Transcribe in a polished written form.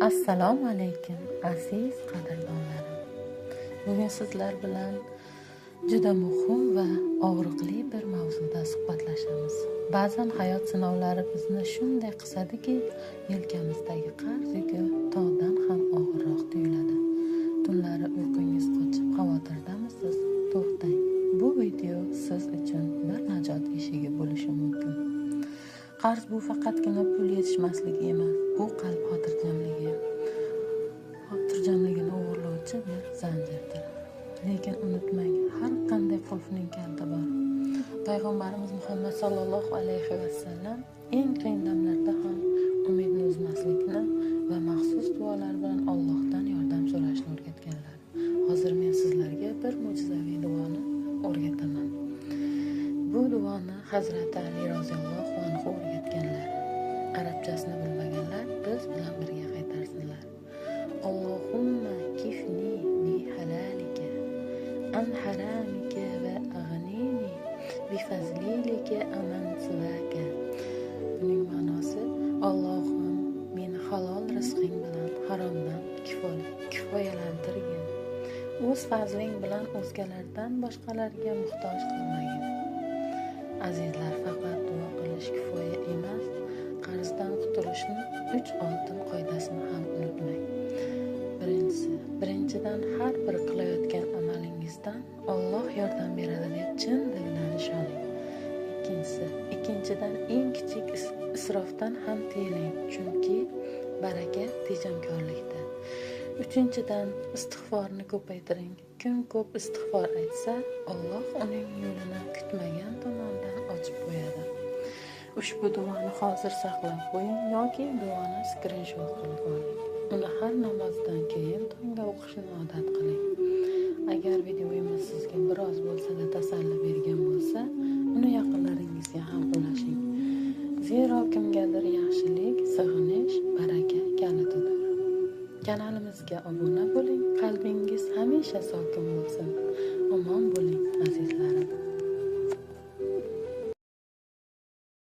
Assalomu alaykum, aziz qadrdonlarim. Bugun sizlar bilan juda muhim va og'riqli bir mavzuda suhbatlashamiz. Ba'zan hayot sinovlari bizni shunday qisadiki, yelkamizdagi qarz yuki tog'dan ham og'irroq tuyuladi. Tunlari uyqungiz qochib xavotirdamisiz? To'xtang. Bu video siz uchun bir najot eshigi bo'lishi mumkin. Qarz bu faqatgina pul yetishmasligi emas, u qalb xotirjamligini o'g'irlovchi bir zanjirdir. Lekin unutmang, har qanday qulfning kaliti bor. Payg'ambarimiz Muhammad sallallohu alayhi vasallam eng qiyin damlarda ham umidni uzmaslikni va maxsus duolar bilan Allohdan yordam so'rashni o'rgatganlar. Hozir men sizlarga bir mo'jizaviy duoni o'rgataman. Bu duoni Hazrati Ali roziyallohu anhu o'rgatganlar. Arabchasini bilmaganlar biz bilan birga qaytarsinlar. Allohumma kifni bi halalika an haramika va aghnini bi fazlika aman sivaka. Buning ma'nosi: Allohim, meni halol rizqing bilan haromdan kifoyalantirgin. O'z fazling bilan o'zgalardan boshqalarga muhtoj qilmagin. Azizlar, faqat duo qilish kifoya emas, qarzdan qutulishni 3 oltin qoidasini ham unutmang. Birinchidan, har bir qilayotgan amalingizdan Alloh yordam beradi deb chin dildan ishoning. Ikkinchidan, eng kichik isrofdan ham tiyiling, chunki baraka tejamkorlikda. Uchinchidan, istig'forni ko'paytiring. Kim ko'p istig'for aytsa, Alloh uning yo'lini kutmagan tomondan ochib qo'yadi. Ushbu duoni hozir saqlab qo'ying yoki duoni skrinshot qilib oling. Uni har namozdan keyin tongda o'qishni odat qiling. Agar videomiz sizga biroz bo'lsa-da tasalli bergan bo'lsa, uni yaqinlaringizga ham ulashing. Zero kimgadir yaxshilik, sig'inish, baraka kalitidir. Kanalimizga obuna bo'ling, qalbingiz hamisha sokin bo'lsin. Omon bo'ling, azizlarim.